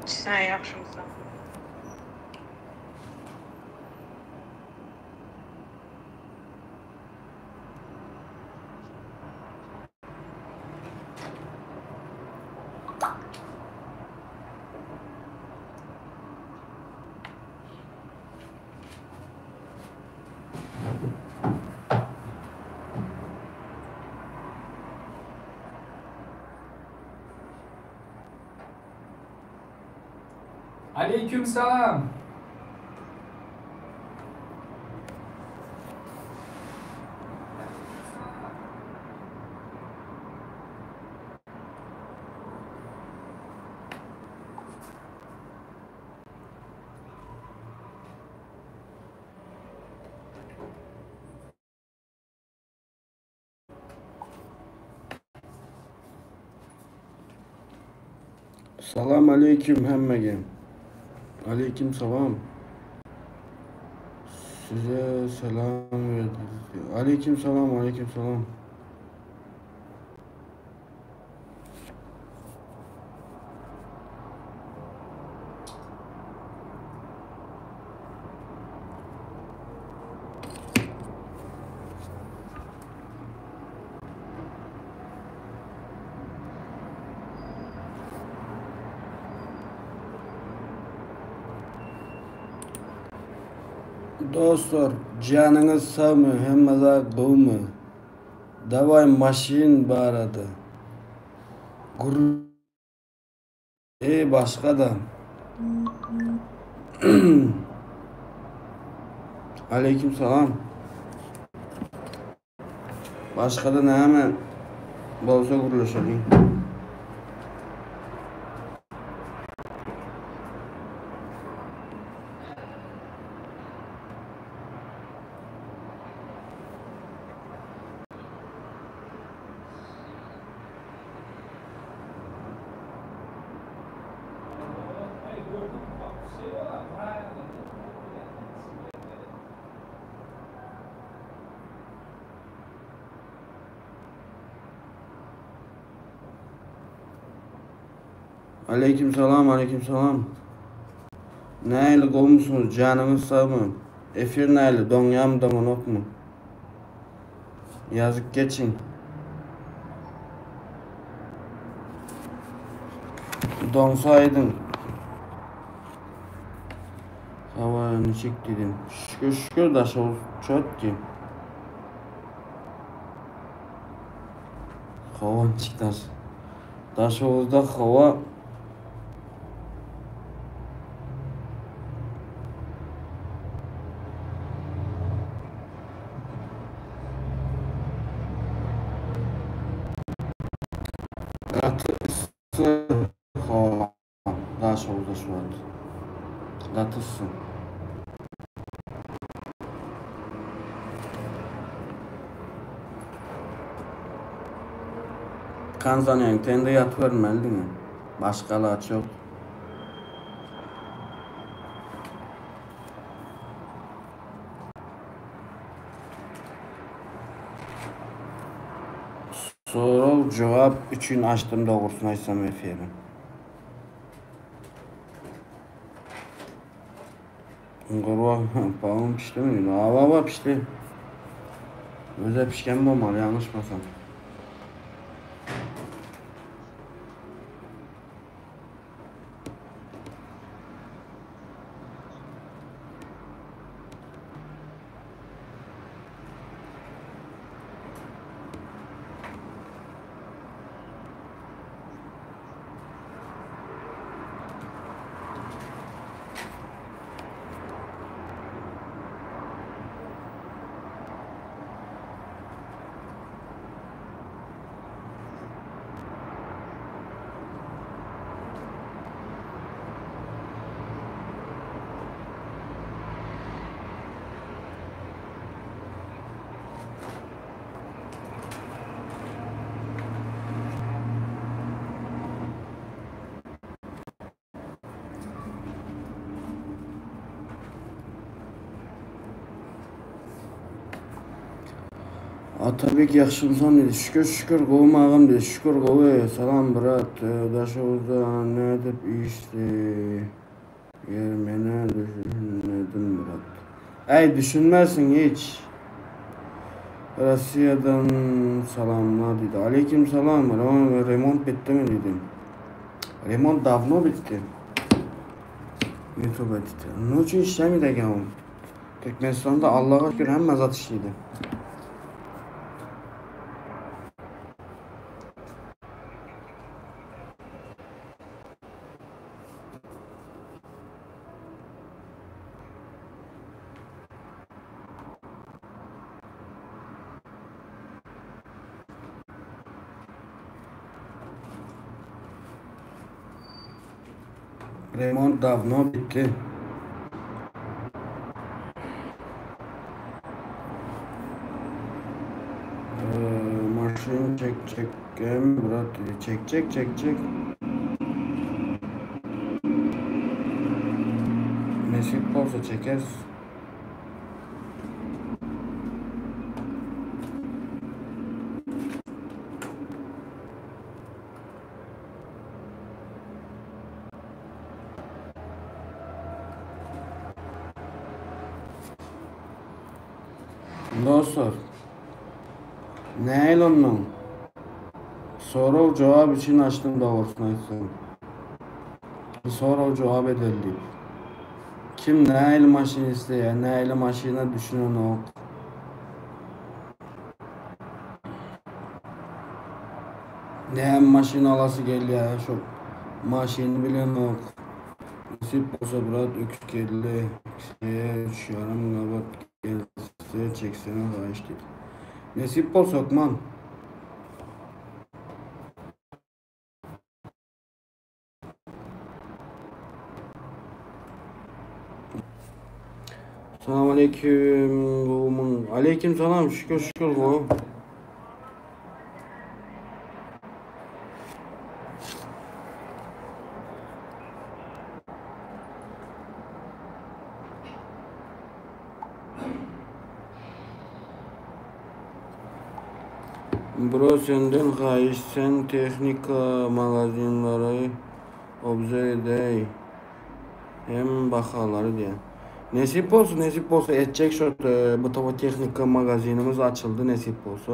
Sen ýagşymysyň? Aleyküm salam. Salam aleyküm hemmege. Aleyküm salam. Size selam verdi. Aleyküm salam, aleyküm salam. Dostlar, janyňyz sagmy, hemme zat gowmy? Daway maşyn barada gürrüň Eý başga-da. Aleyküm salam. Başga-da näme bolsa gürleşeliň. Aleyküm salam, aleyküm salam. Nähili gowmysyňyz, janyňyz sagmy? Efir nähili, doňýamy, doňanokmy? Ýazyp geçiň. Doňsa aýdyň. Hawa niçik diýdim. Şükür şükür daşoguz çotki. Hawa niçik daş. Daşoguzda hawa Gaty yssy howa Daşoguzda şu wagt. Gaty yssy. Kanzanyň tende ýatybermeli diňe. Başga alaç ýok. Sorag jogap üçin açdym dogrusyny aýtsam efiri. Gurba pawun pişdimi? Awa awa pişdi. Öze pişken bolmaly ýalňyşmasam. Atabek ýagşymysan diýdi. Şükür şükür gowym agam diýdi. Şükür gowy. Salam brat. Daşoguzda nädip işleýär menä düşünmedim brat. Äý düşünmersiň hiç. Rossiýadan salamlar diýdi. Aleýkim salam. Remont bitdimi diýdi. Remont dawno bitdi. YouTube editi. Ne üçin işlemedi eken o? Türkmenistanda Allaha şükür hemme zat işledi. Remont dawno bitdi. Maşyn çek çek em brat çek çek çek çek. Nesip bolsa çekeriz. Dostlar, näil ondan? Sorag jogap üçin açdym dogrusyny aýtsam. Bir sorag jogap edeli diýip. Kim näil maşyn isleýär, näil maşyna düşünenok. Näme maşyn alasy gelýär şo maşyny bilenok. Nesip bolsa brat öküz kelle ikisiye üç ýarym gabat gelse çeksene haýyş diýdi. Nesip bolsa hökman. Salam aleyküm gowumyň. Aleyküm salam şükür şükür gowy. Bro senden haýyş sen tehnika magazinlary obzor edeý hem bahalary diýen. Nesip bolsa nesip bolsa etjek şo btw tehnika magazinimiz açyldy nesip bolsa.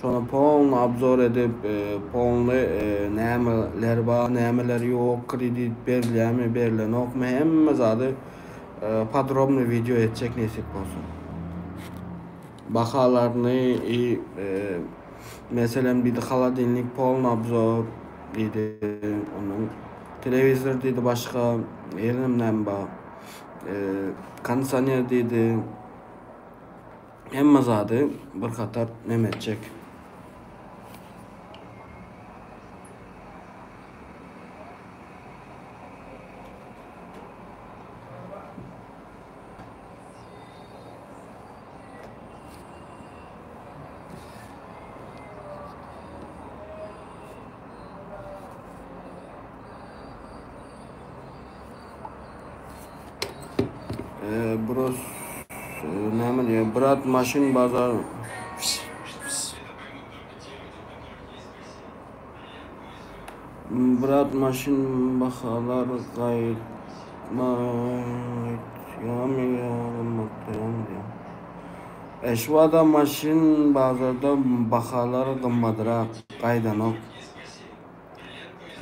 Şony polny obzor edip polny nämeler bar nämeler ýok kredit berilýärmi berilenokmy hemme zady podrobny wideo etjek nesip bolsa. Bahalaryny i meselem diýdi holodilnik polny obzor diýdi ondan telewizor diýdi başga ýenem näme bar kondisioner diýdi hemme zady bir hatar neme etjek. Bros näme diýýär? Brat maşyn bazar. Brat maşyn bahalar gaýtma gaýtýamy ýa gymmatlaýamy diýýär. E şu bada maşyn bazarda bahalar gymmadrak gaýdanok.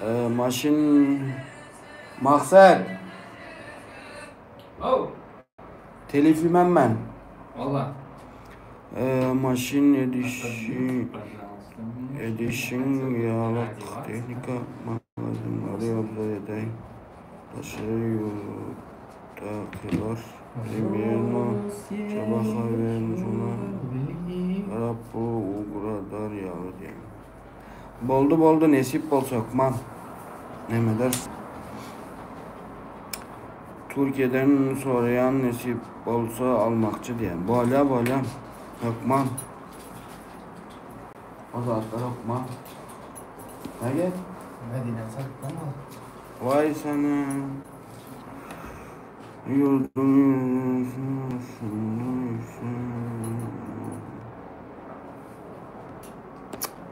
E, maşyn Maksat. Oh. Telifimem ben. Valla. E, maşyn edişi edişiň ýalak tehnika magazinlary ýazgy edeý. Daşary ýurtdakylar primerno çabaha benzina garap bu ugradar ýaly diýen. Boldy boldy nesip bolsa hökman nemeder. Türkiýeden soraýan nesip bolsa almakçy diýen. Bolýa bolýa hökman. O zatlar hökman. Näge? Medine saklama. Vay sana. Yurdum.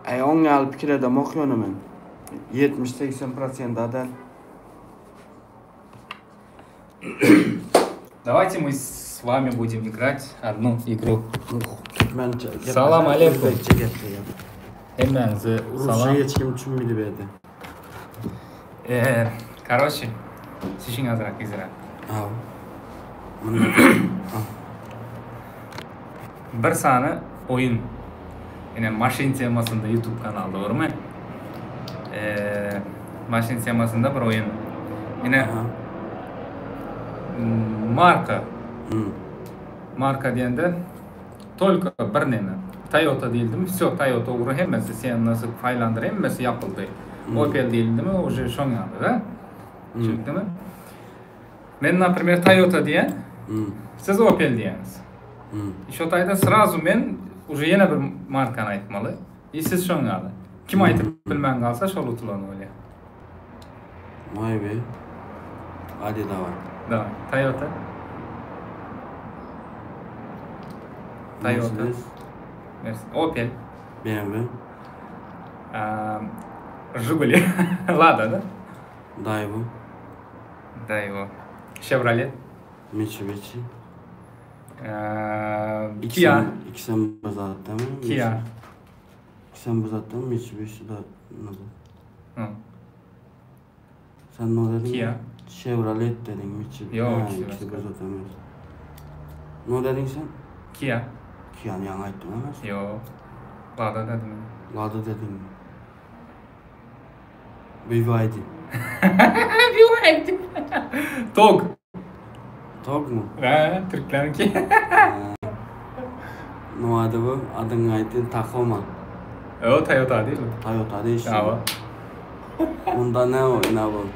Äý oň ýaly pikir edemok ýöne men. 70-80 prosent-a däl. Давайте мы с вами будем играть одну игру. Türkmençe Salam gepleseň aleýkum. Özbekçe gepleýän. Hemmäňize Rusça salam. hiç kim düşünmedi bu ýerde. Ee, karoçe, sişiň azrak yzyrak. Aw. Munda. Bir sany oýun. Ine maşyn temasynda YouTube kanal dogrymy? Ee, maşyn temasynda bir oýun. Ine Aha. marka. Hmm. Marka diýende tolko bir neme. Toyota diýildimi? Vse, Toyota ugry hemmesi Sennasy, Highlander hemmesi ýapyldy. Opel diýildimi? Уже şoň ýaly, da? Düşündimi? Men, например, Toyota diýen, Hmm. siz Opel diýeniz. Hmm. Şo taýda srazu men уже ýene bir markany aýtmaly. I siz şoň ýaly. Kim aýdyp bilmän galsa şol utulan bolýar. Vay be. Hadi daway. Daway. Toyota. Toyota. Mercedes, Mercedes. Opel. BMW, Жигули. Lada, da? Daewoo, Daewoo. Chevrolet. Mitsubishi. Kia. İkisem bir zat değil mi? Kia. İkisem bir zat değil mi? Mitsubishi da ne bu? Hı. Sen ne dedin? Kia. Chevrolet dedin Mitsubishi. Yok, Ha, ikisi ikisi başka. bir zat emas. Ne dedin sen? Kia. Kia'ny ýaňy aýtdyň emas. Ýok. Lada dedim. Lada dedin. BYD. BYD. Tog. Tog mu? Ha, türkleriňki. Ne ady bu? Adyňy aýtdyn Tacoma. O Toyota değil mi? Toyota değişti. Tamam. Bunda ne o? Ne bu?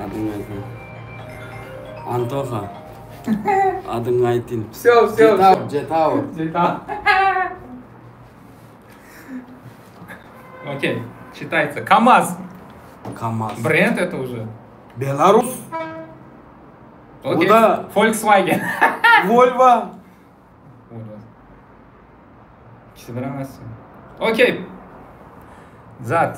Adyňy aýtdyn. Antoha. Adyňy aýtdyn. Все, все, Jetaw, Jetaw. Jetaw. Okey, считается. КамАЗ. Kamaz. Бренд это уже. Belarus. Okey. Bu da- Volkswagen. Volvo. İkisi bir emas. Okey. Zat,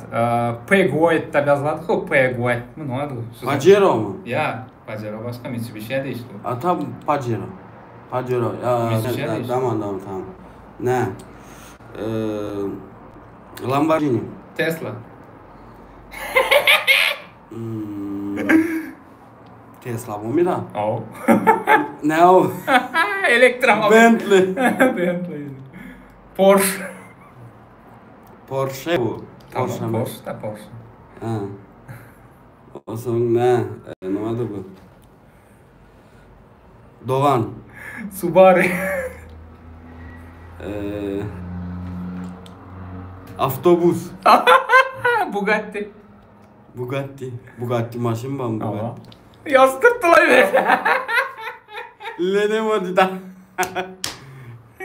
Peugeot da ýazyladyk o Peugeot. Bu ne ady? Pajero mu? Ya, Pajero başga Mitsubishi değişti. A tam Pajero. Pajero. Ya, Mitsubishi da- değişti. tamam tamam tamam. Ne? Ee, Lamborghini. Tesla. Hmm. Tesla bu mu da? Oh. Ne o? Elektromobil. Bentley. Bentley. Porsche. Porsche bu. Tamam, Porsche mi? Porsche da Porsche. Ha. O zaman ne? Ne adı bu? Doğan. Subaru. Ee, Avtobus. Bugatti. Bugatti. Bugatti maşyn bar Bugatti. Tamam. Ýazdyrdylar be. Lene da.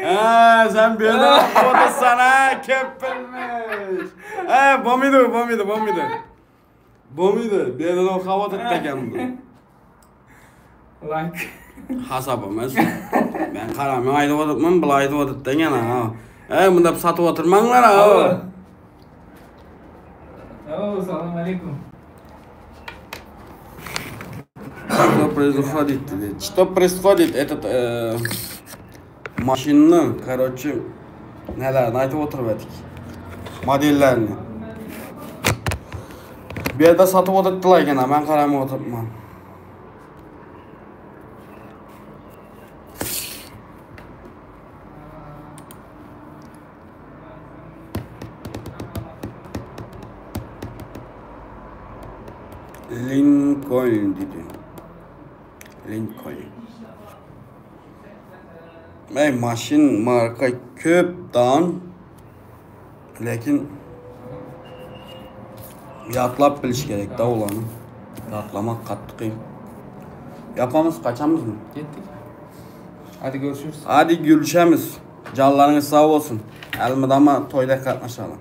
Ha, sen bir yerden o sana kepilmiş. Ha, bu muydu, bu muydu, bu muydu? Bu muydu? Bir yerden o hava tuttu bu. Like. Hasap emas. Men qaramay aýdyp otyrman, bul aýdyp otyrdy ýene ha. E, munda satyp oturmaňlar ha. Oh, salam aleýkum. Что происходит? Что происходит? Этот э, maşynyny, короче, nälerini aýdyp oturyp edik. Modellerini. Bir ýerde satyp otyrdylar gene, men qaramay oturypman. Lincoln diýdi. Lincoln. Ey maşyn marka köp dan. Lekin ýatlap biliş gerek da olany. Ýatlamak gaty kyn. Yapamyz, kaçamyz mı? Gitdik. Hadi görüşürüz. Hadi görüşemiz. Canlarınız sağ olsun. Elmidama toýda gatnaşalım.